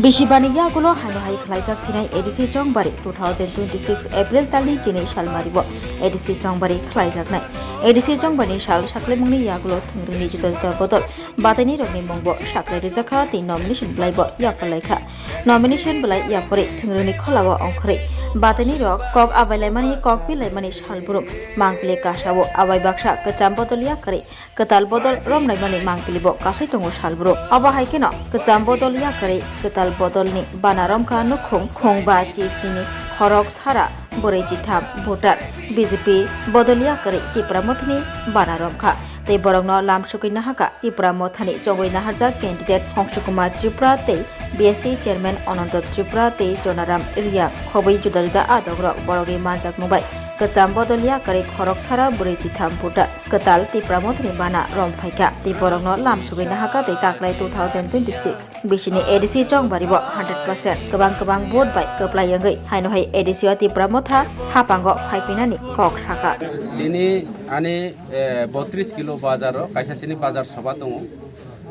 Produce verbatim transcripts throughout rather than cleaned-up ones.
Bisi bani yagulo haino hai khlaijak sinai A D C Chongbari two thousand twenty-six April talni chini salmario A D C Chongbari khlaijaknai. A D C Chongbari sal saklemungni yagulo thwngrwngni juda juda bodol bataini rokni mungbo saklai rijakha tei nomination belaibo yapharlaikha. Nomination belai yaphori thwngrwngni kholao ongkhorwi bataini rok kok abailaimani kok pilaimani salbrum mangpili kasao abai baksa kwcham bodol yakarwi kwtal bodol romlaimani mangpili bo kasai tongo salbrum. Obo hai kheno kwcham bodol yakarwi kwtal bodolni bana romkha nukhung khungba chisnini khorok sara bwrwi chitham voter B J P bodol yakarwi Tipra Mothani bana romkha. Tei borokno lam sugwi nahakha Tipra Mothani chongwi naharjak candidate Hongshu Kumar Tripura tei B S C chairman Ananto Tripura tei Jonaram Riang khobwi juda juda adongrok borokni manjak nungbai kwcham bodol yakarwi khorok sara bwrwi chitham voter. Kwtal Tipra Mothani bana rom phaikha tei borokno lam sugwi nahakha tei taklai two thousand twenty-six bisini A D C Chongbari bo hundred percent kwbang kwbang vote bai kwplai wngwi haino hai A D C o Tipra Motha hapango phaiphinani kok sakha. Tini ani, eh, botris kilo bazar o kaisa sini bazar soba tongo.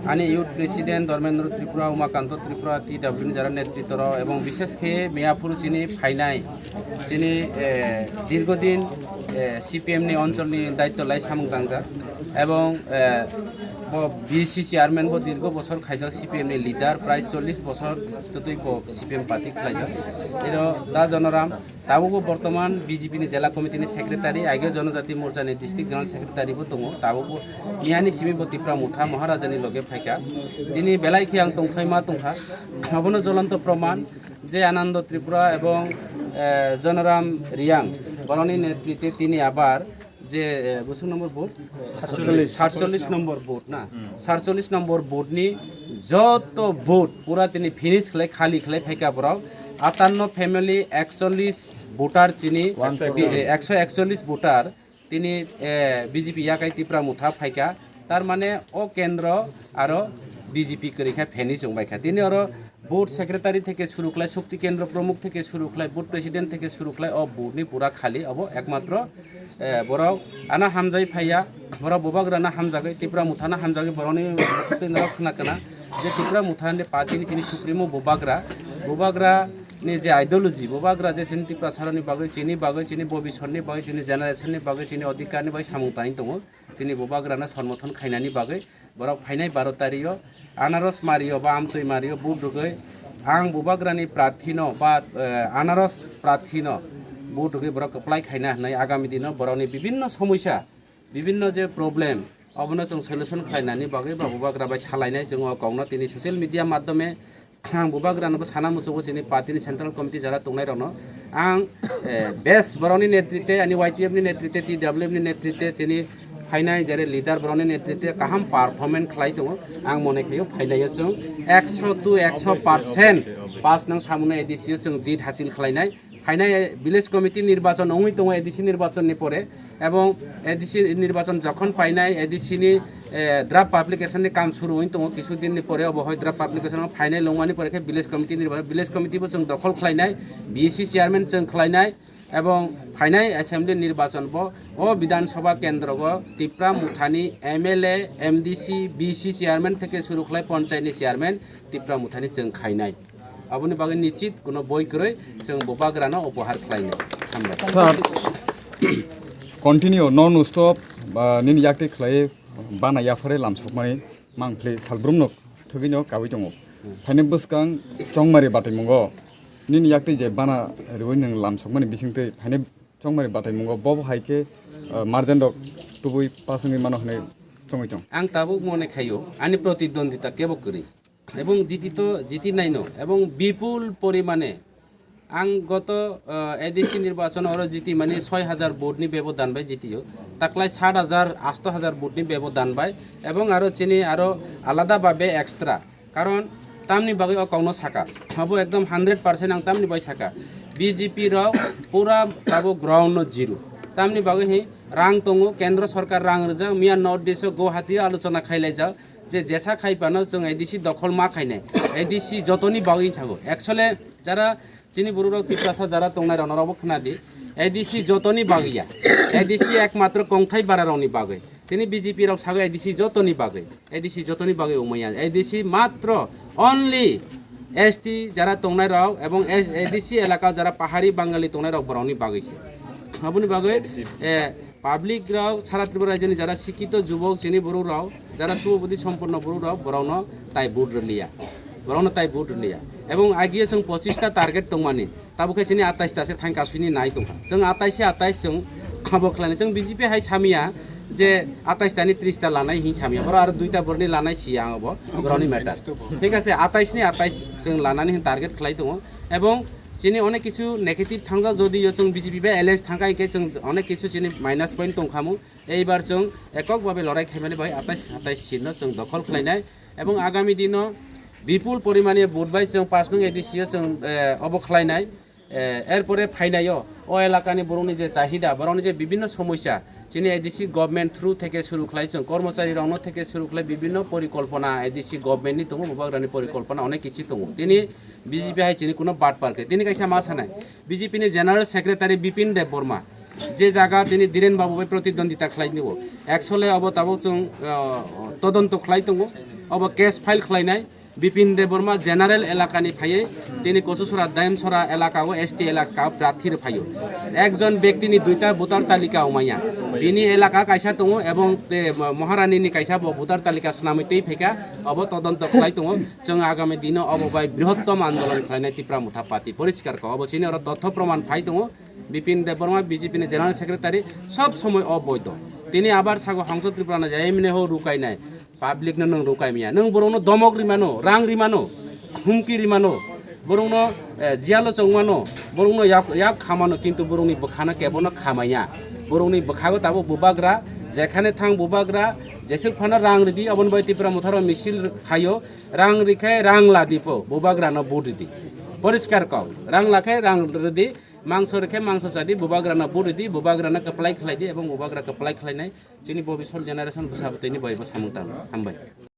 Ani youth president Dharmendra Tripura, Umakanto Tripura, T W ni jara netritro ebong bishes khe Miyapur chini phainai chini, eh, dirgodin, eh, C P M ni oncholni daitto lai samung tangjak ebong, eh, bo B C chairman bo dirgo bosor khaijak C P M ni leader prai chollish bosor twtwi bo C P M party khlaijak. Iro da Jonoram tabukbo bortoman B J P ni jela committee ni secretary, ageo Jonojati Morcha ni district general secretary bo tongo. Tabukbo miyani simi bo Tipra Motha Maharaja ni loge phaikha. Tini belai khe ang tongthai ma tongkha. Abono jolonto proman je Anando Tripura ebong, eh, Jonoram Riang borokni netrite tini abar je, eh, bosong number vote? Satchollish. Satchollish number vote na? Satchollish number vote ni joto vote pura tini finish khlai, khali khlai phaikha borok. Atanno family ekchollish voter chini, One crore. Eh, ekso ekchollish voter tini, eh, B J P yakai Tipra Motha phaikha. Tar mane o kendro aro B J P kwrwi kha finish wng bai kha. Tini oro Board secretary theke suru khlai, Shakti Kendra Pramukh theke suru khlai, board president theke suru khlai, o board ni pura khali abo ekmatro, eh, borok ano hamjai phaiya, borok bubagra no hamjagwi, Tipra Motha no hamjagwi, borokni twi norok khna kana je Tipra Motha ni party ni chini supremo bubagra, bubagra ni je ideology, bubagra je chini Tiprasa rokni bagwi, chini bagwi, chini bobisor ni bagwi, chini generation ni bagwi, chini odhikar ni bagwi samung tangwi tongo, tini bubagra no somorthon khainani bagwi borok phainai baro tario Anaros mario ba amtwi mario vote rwgwi ang bubagrani prarthino ba, eh, Anaros prarthino vote rwgwi borok kwplai khaina hwnwi agami dino borokni bibinno somosya, bibinno je problem, obono chwng solution khlainani bagwi ba bubagra bai salainai chwng o kokno tini social media madhyome ang bubagrano bo sana muchungo chini party ni central committee jara tongnai rokno ang, eh, best borokni netrite ani Y T F ni netrite T W F ni netrite chini phainai jare leader borokni netrite kaham performance khlai tongo ang mone khaio phainai o chwng ekso to ekso percent pass nang samuno A D C o chwng jit hasil khlainai. Phainai village committee nirbachon wngwi tongo A D C nirbachon ni pore, ebong A D C nirbachon jokhon painai A D C ni, eh, draft publication ni kam suru wngwi tongo kisu din ni pore, obo hoi draft publication o phainai longmani pore khe village committee nirbachon, village committee bo chwng dokhol khlainai, B C chairman chwng khlainai, ebong phainai assembly nirbachon bo o Bidhan Sabha kendro go Tipra Mothani M L A, M D C, B C chairman theke suru khlai ponchayat ni chairman Tipra Mothani chwng khainai. Aboni bagwi nichit kuno boi kwrwi chwng bubagrano upohar khlainai. Hambai. Sir, continue, non stop, ba, nini yakti khlai bana yaphare lamsokmani mangpli salbrumno thwgwino kawi tongo. Phaini bwskang chongmari bataimungo nini yakti je bana riwi nwng lamsokmani bisingtwi phaini chongmari bataimungo bobo hai khe, ah, marjan rok tubui pasangwi mano hwnwi chongwi tong. Ang tabuk mone khaio ani protidwondita kebo kwrwi. Ebong jiti to jiti naino ebong bipul porimane ang goto, eh, A D C nirbachon oro jiti mani soi hajar vote ni bebodan bai jitio, taklai sat hajar, asto hajar vote ni bebodan bai, ebong aro chini aro alada babe extra, karon tamni bagwi o kokno saka, abo ekdom hundred percent ang tamni bai saka, B J P rok pura abo ground no zero, tamni bagwi hi rang tongo, kendro sorkar rang rijak, miya North East o Guwahati o alochona khailaijak, je jesa khai phano chwng A D C dokhol ma khainai, A D C jotoni bagwi sago. Actually, jara chini borok rok Tiprasa jara tongnai rok norok bo khna di, A D C jotoni bagwi ya, A D C ekmatro kongthai bara rokni bagwi. Tini B J P rok sago A D C jotoni bagwi, A D C jotoni bagwi wngmaya, A D C matro only S T jara tongnai rok ebong S-, A D C elaka jara pahari Bangali tongnai rok borokni bagwi se. Aboni bagwi, eh, public rok sara Tripura rajyoni jara sikito jubok chini borok rok, jara subodhi somponno borok rok, borokno tai vote rwliya, borokno tai vote rwliya. Ebong agiye chwng pochista target tongmani, tabuk khe chini atais ta se thang kasuni nai tongkha. Chwng atais se atais chwng khabo khlaini. Chwng B J P hai samya je atais tani tris ta lanai hin samya. Boro aro duita borni lanai siya ang bo boroni matter. Thik ase, atais ni atais chwng lanani hin target khlai tongo. Ebong chini onek kisu negative thangja, jodi yo chwng B J P bai alliance thangkha hinkhe chwng onek kisu chini minus point tongkhamu. Eibar chwng ekok babe lorai khaimani bai atais atais seat no chwng dokhol khlainai. Ebong agami dino bipul porimani vote bai chwng pass nung A D C o chwng, eh, obo khlainai. Eh, erpore phainaio o elakani borokni je chahida, borokni je bibinno somosya, chini A D C government through theke suru khlai chwng kormochari rokno theke suru khlai bibinno porikolpona A D C government ni tongo, bubagrani porikolpona onek kichi tongo. Tini B J P hai chini kuno batpar khe. Tini kaisa ma sanai, B J P ni General Secretary Bipin Debbarma je jaga tini Dhiren Babu bai protidwandita khlai nibo. Actually obo tabuk chwng, uh, todonto khlai tongo. Obo case file khlainai. Bipin Debbarma general elakani phaiwi tini Kochusora, Daimsora elaka o S T elaka o prarthi rwphaio. Ekjon bektini duita voter talika wngmaya. Bini elaka kaisa tongo ebong, eh, Maharani ni kaisa bo voter talika swnamwi twi phaikha, obo todonto khlai tongo. Chwng agami dino obo bai brihottom andolon khlainai Tipra Motha Party. Poriskar kok, obo chini oro totho proman phai tongo. Bipin Debbarma, B J P ni General Secretary, sob somoi oboido. Tini abar sago Hongso Tripura no jai mine ho rukainai. Public no nwng rukai maya. Nwng borok no domok rimano, rang rimano, humki rimano. Borok no, eh, jiyalo chongmano, borok no yak, yak khamano, kintu borok ni bwkhano kebo no khamaya. Borok ni bwkhago tabuk bubagra, jekhane thang bubagra, jeswk phano rang ridi, aboni bai Tipra Motha rok misil khaio, rang rikhe rang ladi po, bubagra no vote ridi. Poriskar kok, rang lakhe rang ridi, mangso rikhe mangso chadi, bubagra no vote ridi, bubagra no kwplai khlai di, ebong bubagra kwplai khlainai. Chini bobiswt generation bwsa bwtwini bai bo samung tang. Hambai.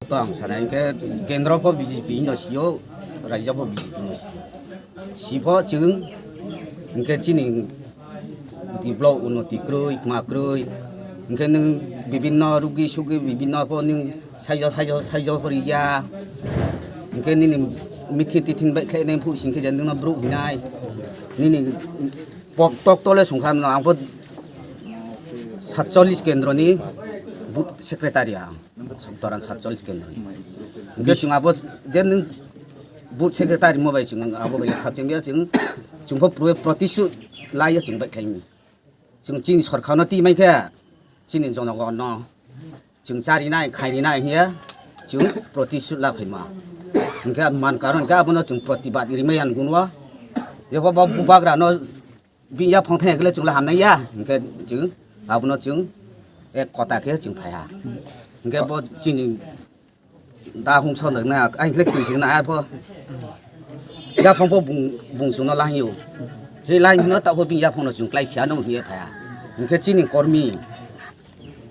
To ang sana hinkhe kendro pho B J P no sio, raijak pho B J P no sio. Sipho chwng hinkhe chini develop unnoti kwrwi, ma kwrwi. Hinkhe nwng bibinno rugi sugi bibinno pho nwng saijo, saijo, saijo pho riya. Hinkhe nini mithin tithin bai khlainai phuh singkhe je nwngno brouh hinai. Nini pok tok tole songkha mano ang pho satchollis kendroni booth secretary ang, Toran satchollis kendroni. Hinkhe chwng abo je nwng booth secretary mo bai chwng abo bai kha chwng ya chwng, chwng pho pro-, protishut laiya chwng bai khlaini. Chwng chini sorkarno twi mankhe chini jonogonno chwng charinai khairinai hiya chwng protishut la phaima. Hinkhe man karon hinkhe abono chwng protibad rimai yan gunwa. Jebo bo bubagrano bini yaphang thang khe chwngla hamnai ya, hinkhe chwng abono chwng ek kota khe chwng phaiha. Hinkhe bo chini da hung son na, ai khlek twi sing na ai pho. Yaphang pho bung, bung chwngno la hino. He la hino ta pho bini yaphang no chwng klai sia no hiye phaiha. Hinkhe chini kormi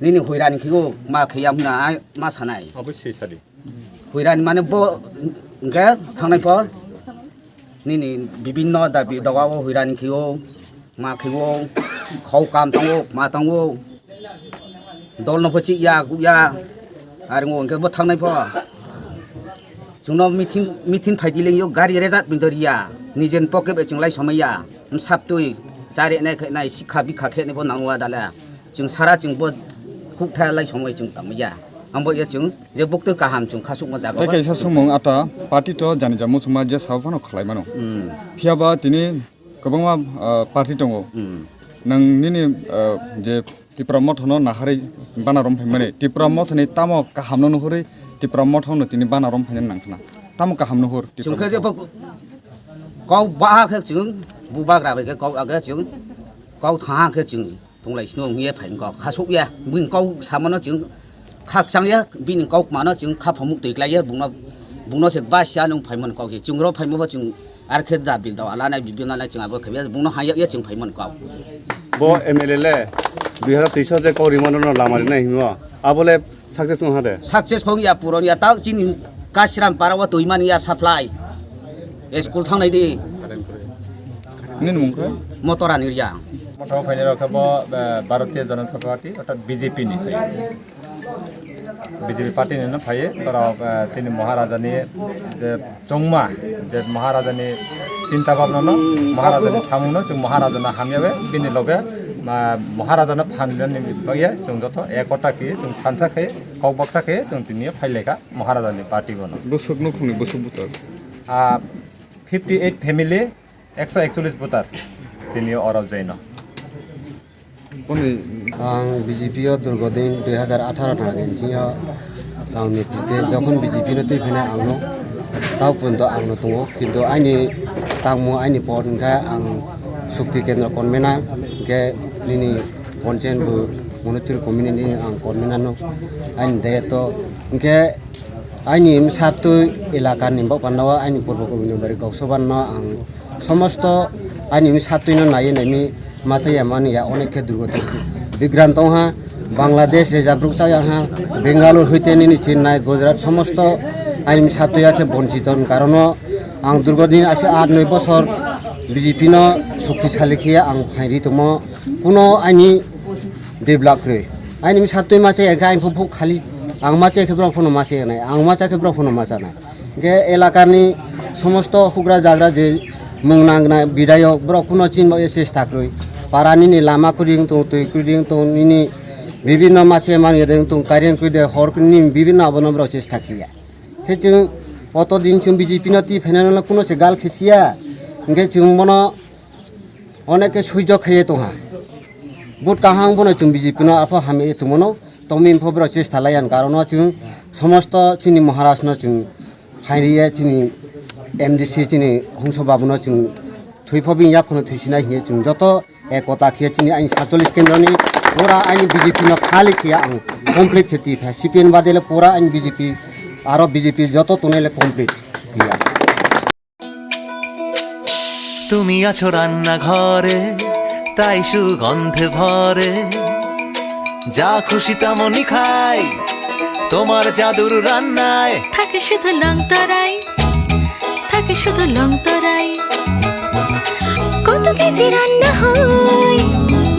nini huirani khigo ma khiyam na ai ma sanai. Obviously sadi. Huirani mane bo hwnkhe thangnai pho nini bibinno dabi doga o huirani khio, ma khio, khau kam tongo, ma tongo, dolno pho chih ya, kuk ya, aringo hwnkhe bo thangnai pho. Chwngno meeting, meeting phaidi lengyo, gari rejak bini to riya, nijen pocket bai chwng lai somaiya, msap twi, chare nai khe nai, sikha bikha khe nai pho nango adala. Chwng sara chwng bo huk tha lai somoi chwng tamo ya. Ang bo ya chwng je buktwi kaham chwng khasukma jaga. Tei ba. Kaisa sumung ata party to jani ja muchungma je sao phano khlai mano. Hmm. Phiya ba tini kwbangma, ah, party tongo. Hmm. Nang nini, ah, je Tipra Motha no naharwi bana rom phaimani. Tipra Motha ni tamo kaham no nuhurwi Tipra Motha no tini bana rom phaina nang khna. Tamo kaham nuhur Tipra Chwng khe Motha. Je bo kau ba khe chwng bubagra bai khe kau age chwng kau tha khe chwng. Tonglai sino wngye phai wngkha, khasuk ya, bini kok samano chwng khakchang ya, bini kok mano chwng kha phamuk twi klai ya, bungno, bungno se ba sia nung phaimani kok ya, chwng ro phaimo bo chwng ar khe da bil da ala nai bibil nai chwng abo khe bungno ha ya, ya chwng phaimani kok. Bo M L A le dui hazar teis o je kok rimano no lama rinai himo. Abo le success wng ha de? Success phung ya, puron ya, tao chini Kasram para o twi mani ya supply. School thangnai di. Nini mung khe? Motora ni ya. Motor phainai rok khe bo, eh, Bharatiya Janata Party, orthat B J P ni. B J P party ni no phaiwi, borok, eh, tini Maharaja ni je chongma, je Maharaja ni chinta bhabna no, Maharaja ni samung no, chwng Maharaja no hamya bai, bini loge, ma, Maharaja no phan rwna ni bagwi chwng joto ekota khe, chwng thansa khe, kok baksa khe, chwng tini phai lai kha Maharaja ni party bono. Bwswk nukhungni bwswk butar? Ah, fifty eight family, ekso ekchollis voter tini oro join o. Ang B J P o durgo din dui hazar atharo ni bisingo ang netrite jokhon B J P no twi phina ang no tao pun do ang no tongo, kintu aini tangmo aini pod hwnkhe ang Shakti Kendra convener, hwnkhe nini Panchayat bo Monitor Committee ni ang convener no aini dayoto hwnkhe Aini bwsatwi elakani bokpandao aini purbo kubuni bari kok sobanno ang somosto aini bwsatwino naiwi naimi masa ya mani ya onek khe durgo bigrant tongha, Bangladesh rejak rukchak ya ha, Bengaluru hoite nini Chennai, Gujarat somosto aini bwsatwi ya khe bonchiton karono ang durgo din ase aat noi bosor B J P no shoktisali khiya ang phairi tongmo kuno aini develop kwrwi. Aini bwsatwi masa ya khe aini phuk khali ang masa khe borok phano masa ya nai, ang masa khe borok phano masa nai. Hingke elakani somosto hugra jagra je mung nangna bidayok borok kuno chinba chesta kwrwi. Para nini lama kwrwi wng tong, twi kwrwi wng tong, nini bibinno mase manwi de wng tong, current kwrwi de, hor kwrwi nini bibinno abono borok chesta khiya. Khe chwng oto din chwng B J P no twi phainano kuno se gal khesiya. Hingke chwng bono onek khe suijok khaiye tongha. But kaham bono chwng B J P no apho hamya tongmano. Tongmani pho borok chesta laiya, karon no chwng somosto chini Maharaj no chwng phairiya, chini M D C chini Hongso Babu no chwng thwi pho bini yak phano thwi sinai hiye chwng joto ekota khiya chini aini satchollish kendro ni pura aini B J P no khali khiya ang complete khe twi pha C P M bade le pura aini B J P aro B J P joto tongnai le complete khiya. তুমি আছো রান্নাঘরে, তাই সুগন্ধে ভরে। যা খুশি তেমনই খাই, তোমার জাদুর রান্নায়। থাকে শুধু লং তরাই, থাকে শুধু লং তরাই। কত কেজি রান্না হয়,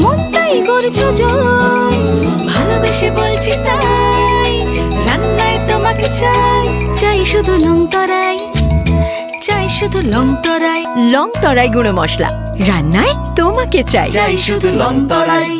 মনটাই করছো জয়। ভালোবেসে বলছি তাই, রান্নায় তোমাকে চাই। চাই শুধু লং তরাই। চাই শুধু লং তরাই। লং তরাই গুঁড়ো মশলা, রান্নায় তোমাকে চাই। চাই শুধু লং তরাই।